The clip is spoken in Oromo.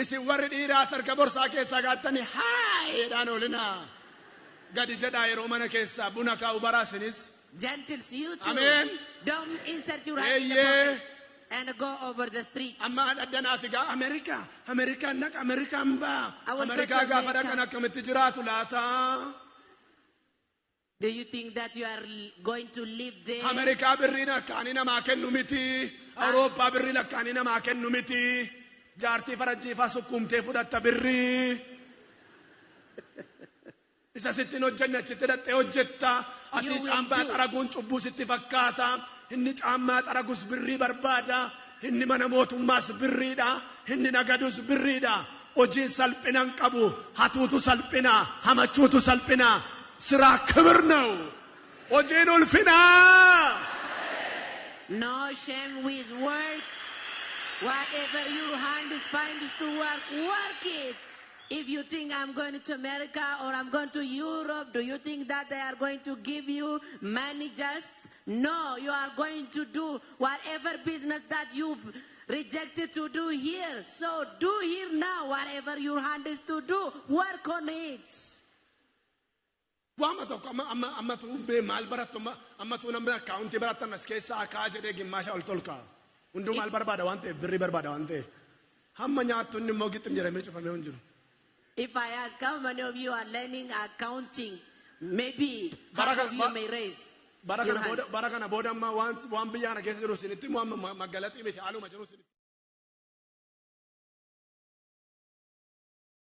Isin warri dhiiraas harka borsaa keessaa gaattanii haayeedhaan oolinaa. Gadi jedhaa yeroo mana keessaa buna kaa'u baraa isinis. Gentles, you too. Amen. Don't insert your hand in the Eeyyee. pocket and go over the street. Amma addanaati gaa Ameerikaa, Ameerikaan naqa, Ameerikaan baa. I will go to Ameerikaa gaafa America. Dhaqan akkamitti jiraatu laata? Do you think that you are going to live there? Ameerikaa birriin akkaanii namaa kennu miti. Awurooppaa birriin akkaanii namaa kennu miti. Jaartii farajjiifaa sukkuumtee fudhatta birrii. Isa sitti hin hojjenne achitti dhaqxee hojjetta. Asii You will caammaa do. Xaraguun cubbuu sitti fakkaata. Inni caammaa xaragus birrii barbaada. Inni mana mootummaas birriidha. Inni nagadus birriidha. Hojiin salphina hin qabu. Hatuutu salphina. Hamachuutu salphina. ስራ ክብር ነው። Hojiin ulfina. No shame with work. Whatever your hand finds to work, work it. If you think I'm going to America or I'm going to Europe, do you think that they are going to give you money just? No, you are going to do whatever business that you've rejected to do here. So do here now whatever your hand is to do. Work on it. Waama tokko amma amma ammatu bee maal barattu amma ammatu namni accounting barattan as keessaa akaa jedhee gimmaasha ol tolkaa. Hunduu maal barbaada waan ta'eef birrii barbaada waan ta'eef. Hamma nyaattu inni immoo gixxim jedhamee cufamee hin jiru. If I ask how many of you are learning accounting, maybe half of you may raise Bara your kana hand. Booda bara kana booda amma waan waan biyya kana keessa jiru isinitti immoo amma magalaxii miti haaluma jiru isinitti.